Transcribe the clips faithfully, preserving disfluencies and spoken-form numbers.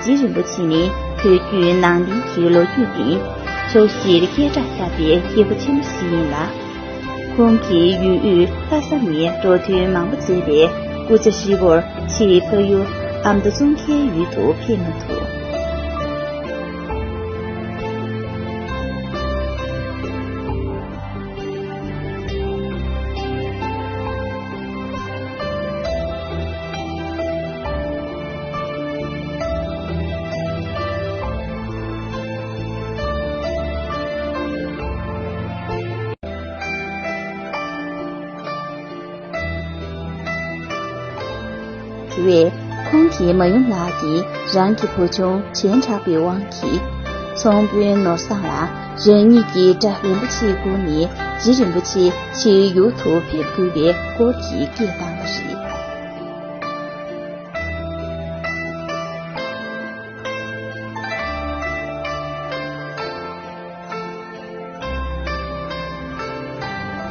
རྗེ་རིན་པོ་ཆེ་ནི་བོད་བརྒྱུད་ནང་བསྟན་གྱི་ལོ་རྒྱུས་སྟེང་ཕྱོགས་བཞིར་སྐད་གྲགས་ལྡན་པའི་སྐྱེས་བུ་ཆེན་པོ་ཞིག་ཡིན་ལ། ཁོང་གིས་ཡུལ་དབུས་ལྷ་ས་ནས་འགྲོ་དོན་མང་པོ་མཛད་པས་སྐུ་ཚེ་ཧྲིལ་པོར་ཕྱིའི་ཕ་ཡུལ་ཨ་མདོ་ཙོང་ཁའི་ཡུལ་དུ་ཕེབས་མ་ཐུབ། དེ་བས་ཁོང་གི་མ་ཡུམ་ལགས་ཀྱིས་རང་གི་བུ་ཆུང་བྱོན་དྲགས་པའི་དབང་གིས། ཚོང་དཔོན་ནོར་བཟང་ལ་རང་ཉིད་ཀྱི་དགྲ་རིན་པོ་ཆེའི་སྐུ་ནས་རྗེ་རིན་པོ་ཆེ་ཕྱིའི་ཡུལ་དུ་ཕེབས་དགོས་པའི་སྐོར་གྱི་སྐད་བཏང་བ་རེད།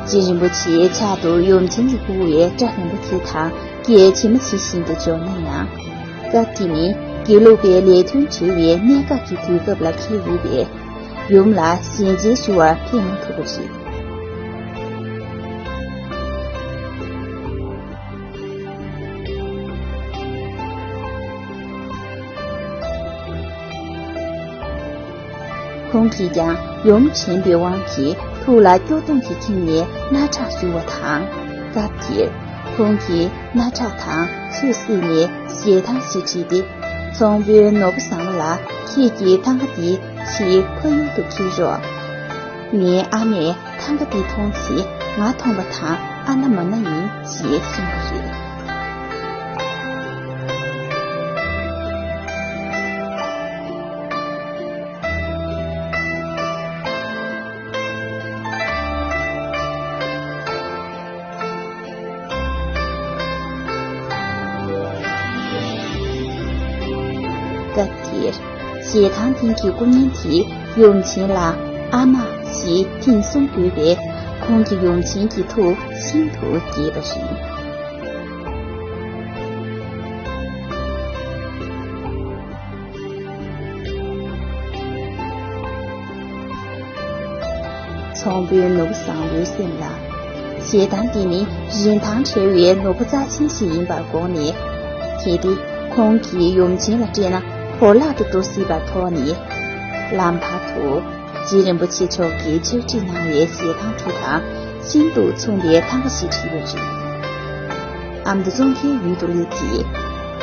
རྗེ་རིན་པོ་ཆེའི་ཕྱག་ཏུ་ཡུམ་ཆེན་གྱིས་བཀུར་བའི་དགྲ་རིན་པོ་ཆེ་དང་སྐད་ཇེ་མང་ཇེ་ཞན་དུ་འགྲོ་ན་ཡང་། སྐབས་དེ་ནི་དགེ་ལུགས་པའི་ལས་དོན་བྱེད་པའི་གནད་འགག་གི་དུས་སྐབས་ལ་འཁེལ་ཡོད་པས། ཡུམ་ལ་ཞལ་མཇལ་ཞུ་བར་ཕེབས་མ་ཐུབ་པ་རེད། ཁོང་གིས་ཀྱང་ཡུམ་དྲན་པའི་དབང་གིས་ཐུགས་ལ་སྐྱོ་གདུང་གིས་ཁེངས་ནས་སྣ་ཁྲག་བཞུར་བ་དང་། སྐབས་དེར་ཁོང་གིས་སྣ་ཁྲག་དང་ཚོས་བསྲེས་ནས་ཞལ་ཐང་ཞིག་བྲིས་ཏེ། ཚོང་དཔོན་ནོར་བུ་བཟང་མོ་ལ་ཁྱེད་ཀྱིས་ཐང་ག་འདི་ཕྱིའི་ཕ་ཡུལ་དུ་འཁྱེར་རོགས། ངའི་ཨ་མས་ཐང་ག་འདི་མཐོང་ཚེ་ང་མཐོང་བ་དང་ཨ་ན་མ་ན་ཡིན་ཞེས་གསུངས་པ་རེད། སྐབས་དེར་ཞལ་ཐང་སྟེང་གི་སྐུ་བརྙན་དེ་ཡུམ་ཆེན་ལ་ཨ་མ་ཞེས་ཐེངས་གསུམ་བརྗོད་པས་ཁོང་གི་ཡུམ་ཆེན་གྱི་ཐུགས་ཤིན་ཏུ་དགྱེས་པ་རེད། ཚོང་དཔོན་ནོར་བུ་བཟང་མོའི་སེམས་ལ། ཞལ་ཐང་འདི་ནི་རིན་ཐང་བྲལ་བའི་ནོར་བུ་རྩ་ཆེན་ཞིག་ཡིན་པར་དགོངས་ནས། གལ་ཏེ་ཁོང་གིས་ཡུམ་ཆེན་ལ་སྤྲད་ན་བོར་བརླག་ཏུ་འགྲོ་སྲིད་པར་དོགས་ནས། ལམ་བར་དུ་རྗེ་རིན་པོ་ཆེ་མཆོག་གིས་ཕྱག་བྲིས་གནང་བའི་ཞལ་ཐང་དེ་དང་ཤིན་ཏུ་མཚུངས་པའི་ཐང་ག་ཞིག་བྲིས་པ་རེད། ཨ་མདོ་ཙོང་ཁའི་ཡུལ་དུ་སླེབས་ཏེ།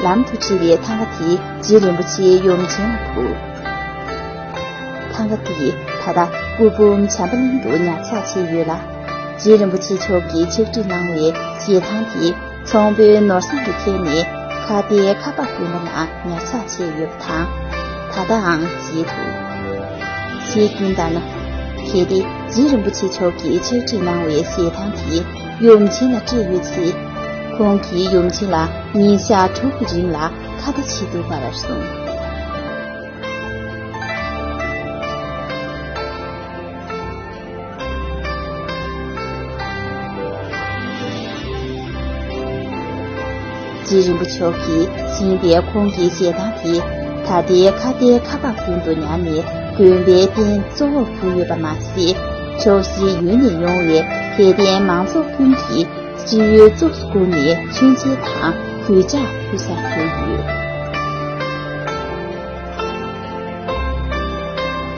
ལམ་དུ་འཁྲིད་པའི་ཐང་ག་དེ་རྗེ་རིན་པོ་ཆེའི་ཡུམ་ཆེན་ལ་ཕུལ། ཐང་ག་དེ་ད་ལྟ་སྐུ་འབུམ་བྱམས་པ་གླིང་དུ་ཉར་ཚགས་བྱས་ཡོད་ལ། རྗེ་རིན་པོ་ཆེ་མཆོག་གིས་ཕྱག་བྲིས་གནང་བའི་ཞལ་ཐང་དེ་ཚོང་དཔོན་ནོར་བཟང་གིས་ཁྱེར་ནས་ཁ་བརྡའི་ཁ་པར་དགོན་པ་ནང་ཉར་ཚགས་བྱས་ཡོད་པ་དང་། ད་ལྟའང་མཇལ་ཐུབ། ཞལ་རྒྱུན་ལྟར་ན། གལ་ཏེ་རྗེ་རིན་པོ་ཆེ་མཆོག་གིས་ཕྱག་བྲིས་གནང་བའི་ཞལ་ཐང་དེ་ཡུམ་ཆེན་ལ་སྤྲད་ཡོད་ཚེ། ཁོང་གིས་ཡུམ་ཆེན་ལ་ཉིན་ཞག་དྲུག་གི་རིང་ལ་ཁ་བརྡ་བྱེད་ཐུབ་པར་གསུངས། རྗེ་རིན་པོ་མཆོག་གིས་བྱིན་པའི་ཁོང་གི་ཞལ་ཐང་དེ་ད་ལྟའི་ཁ་བརྡའི་ཁ་པར་ཀུན་ཏུ་ཉར་ནས་དགོན་པའི་རྟེན་གཙོ་བོར་གྱུར་ཡོད་པ་མ་ཟད། ཕྱོགས་བཞི་ཡུལ་ནས་ཡོང་བའི་དད་ལྡན་མང་ཚོགས་ཀུན་གྱིས་སྤྱི་ཡོངས་གཙུག་ཏུ་བཀུར་ནས་མཆོད་མཇལ་དང་གུས་ཕྱག་ཕུལ་སར་གྱུར་ཡོད།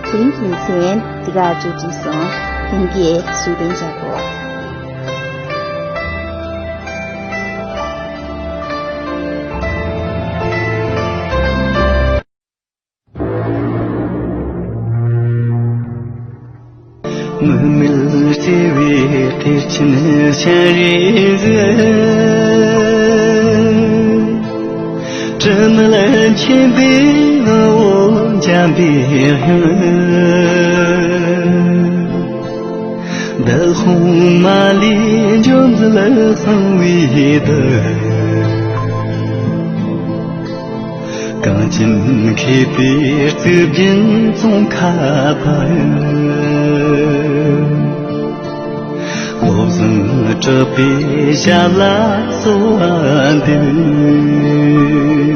དེ་རིང་གི་ལེ་ཚན་འདི་གར་མཇུག་སྒྲིལ་སོང་། ལྷན་རྒྱས་བཞུགས་གདན་འཇགས་དགོས། མི་མེད་བརྩེ་བའི་གཏེར་ཆེན་སྤྱན་རས་གཟིགས། དྲི་མེད་མཁྱེན་པའི་ངག་འོད་འཇམ་པའི་དབྱངས། འདི་ལྷུང་མ་ལུས་འབྱོར་འཛིན་གསང་བའི་གདུལ། གངས་ཅན་མཁས་པའི་གཙུག་རྒྱན་ཙོང་ཁ་པ། བློ་བཟང་གྲགས་པའི་ཞབས་ལ་གསོལ་བ་འདེབས།